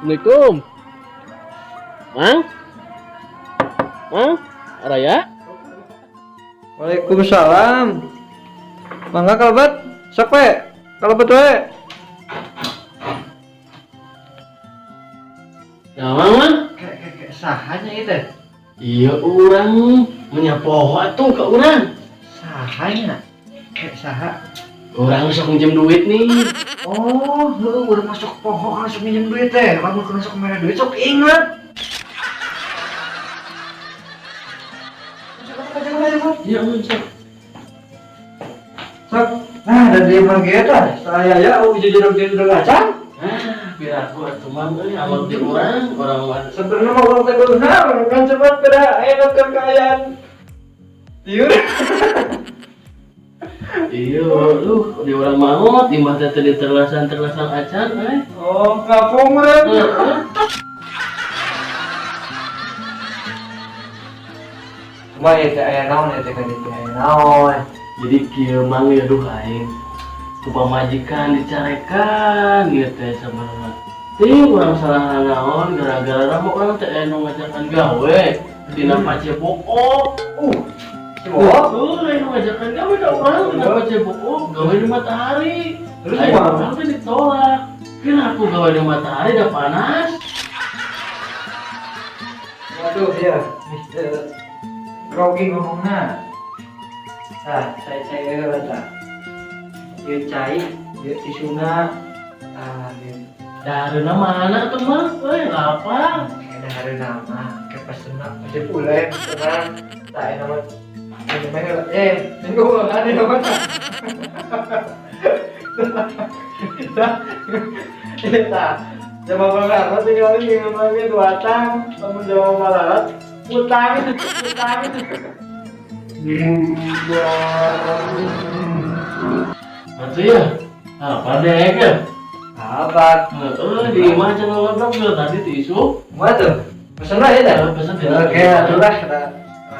Assalamualaikum. Mang? Mang? Raya? Waalaikumsalam. Mangga kalebet, sok we. Kalebet we. Ya, Mang, Mang? Kayak saha nya ieu teh? Iya, urang menyapoho atuh ke urang. Saha nya? Kayak saha? Urang sok minjem duit nih. Oh, lu udah masuk poho kan sok minjem duit teh. Lamun kena sok mere duit sok inget. Iya, sok. Sok. Nah, dan di mana kita? Saya ya, oh jujur-jujur acan. Ah, biar aku atuh Mang euy, amat di urang, urang mah. Sebenarnya mau urang teh beunghar, kan cepat beda aya keur kaayaan. Tiur. Iya, lu di urang maot, di mah teh teu diterlasan-terlasan acan euy. Oh, ngapung meureun. Heeh. Kumaha ieu teh aya naon ieu teh ka dieu teh aya naon? Jadi kieu Mang ya, duh aing. Ku pamajikan dicarekan ieu teh sabenerna. Ting urang salah naon gara-gara ramo urang teh aya nu ngajakan gawe dina Pacebook. Si Bowo? Tuh, aya nu ngajakan gawe ka urang dina Pacebook, gawe di matahari. Terus Aing kumaha? urang teh ditolak. Kira aku gawe di matahari dah panas. Waduh ya, Mister grogi ngomongna. Nah, saya heula tah. Ieu cai, ieu tisuna. Ah, ieu Dahareuna mana tuh Mang? Euy, lapar. kayak dahareuna mah, kayak pesenna pasti pulai pesenan. Tah eta mah ini mah heula. Minggu ada mah. Tah, jama mararat tinggal ini ngomongnya dua tang, lamun jama mararat utang, utang. Atuh ya. Apa deh ya? Apa? Heeh, di imah cenah ngodok tuh tadi tisu. Kumaha tuh? Pesen lah ya dah. Pesen tidak. Oke, atuh lah kata.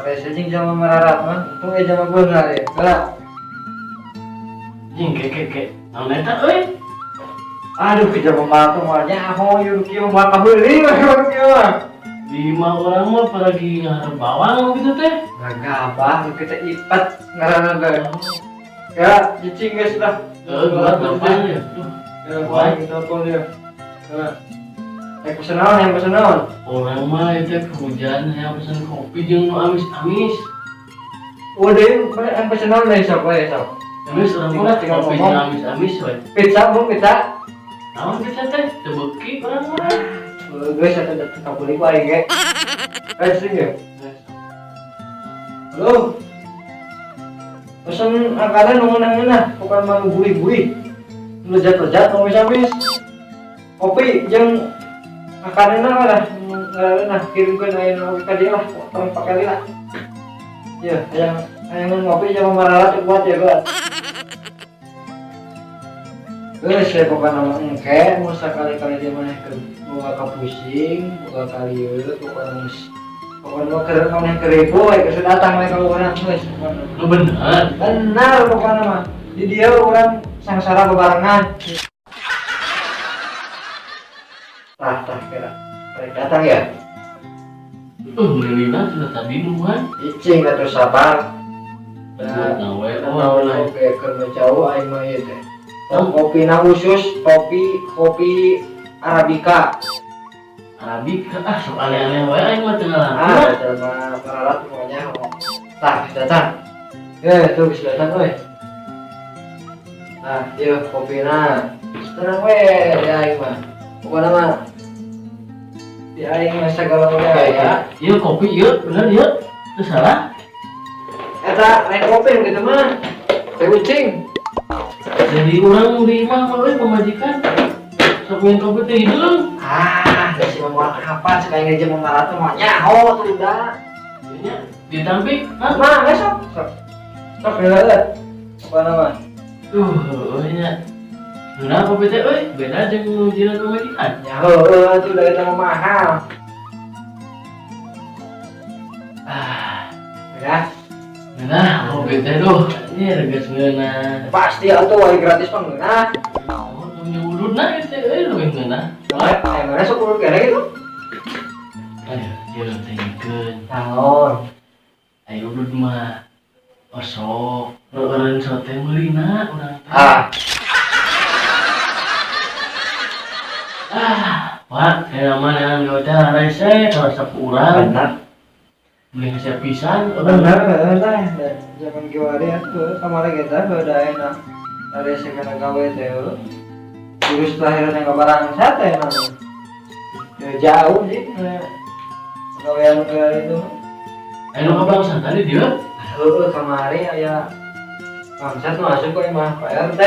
Rese jeung jama mararat mah, untung eh jama beunghar ya. Geura. Jing ke ke ke. Naon eta euy? Aduh, ke jama mah tuh mah nyaho ieu kieu mah kabeuli mah kieu mah. Di imah urang mah lagi ngarep bawang gitu teh. Gagabah nu kita ipet ngaranna teh. Ya, cicing geus lah. Heeh, gua telepon ya. Duh, Ya, gua telepon ya. Heeh. Pesen naon, yang pesen naon? Urang mah itu kehujanan yang pesen kopi jeung nu amis-amis. Udah, yang pesen naon deh sok we sok. Amis urang mah Tinggal kopi ngomong. jeung amis-amis we. Pizza, Bung, pizza. Naon pizza teh? Teu beuki urang mah. Geus atuh da kabeuli ku aing ge. Eh, sing ya. Halo. Pesen makanan nu ngeunah-ngeunah, bukan mah nu gurih-gurih. Nu lezat-lezat, nu amis-amis. Kopi jeung makananna mah lah, ngaranna kirimkeun aya nu ka dieu lah, tong pake lila. Ya, hayang hayang ngopi jeung mararat kuat ya, kuat. Geus we pokona mah engke mun sakali-kali dia maneh keur boga kapusing, boga kalieu, pokona geus pokona mah keur maneh keur ribu we geus datang we ka urang geus pokona. Lu bener. Benar pokona mah. Di dieu urang sangsara bebarengan. Tah, tah kira. Rek datang ya. Melina sudah tadi nuan. Icing atuh sabar. Buat nawe, oh, Nah, nawe. oke keur nu jauh aing mah ieu teh. Kopi na khusus, kopi kopi Arabica. Arabica, ah sok aneh-aneh wae aing mah teu ngaranti. Ah, eta mah pararat pokoknya. Tah, datang. Eh, tuh geus datang euy. Nah, ieu kopina. Tenang we di aing mah. Pokokna mah di aing mah sagala oge aya. Ieu kopi ieu bener ieu. Teu salah. Eta lain kopi gitu mah. Teh ucing. Jadi urang di imah mah euy pamajikan. Sok minum kopi teh hideung. Ah, da si mah apa sekali ngejam mamarat mah nyaho tuh udah. Nya ditampik, hah? Mah, besok. Sok. Sok heula. Apa nama? Euy nya. Ngeunah kopi teh euy, beda jeung nu jiran pamajikan. Ya heueuh atuh da eta mah mahal. Ah, Ya, ngeunah kopi teh duh, anjir geus ngeunah. Pasti atuh wae gratis mah ngeunah. Oh, nu nyudutna ieu teh euy leuwih ngeunah. Aya mana sok urut kene gitu? Ayo, ieu tanyakeun. Naon? Ayo udud mah osok, eureun sote meulina urang teh. Ah, Ah, Pak, saya mah neangan gawe teh rese kalau sapu urang. Benar. Beli hese pisan urang. Benar, benar lah. Zaman kiwari atuh kamari kita beda enak. Dari segala gawe teh. Jurus terakhir yang kabarang sate emang. Ya, jauh sih. Gawean kayak itu. Ayo nu kabangsa tadi dia. Heeh, kamari aya bangsat nu asup kok imah Pak RT.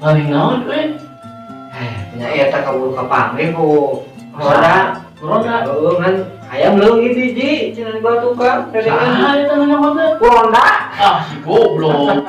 Paling naon euy? Eh, punya eta kaburu kapanggih ku Roda. Corona. Heeh, ngan hayam leungit hiji cenah di batu kan. Saha eta nu nyokot teh? Ku ronda. Ah, si goblok.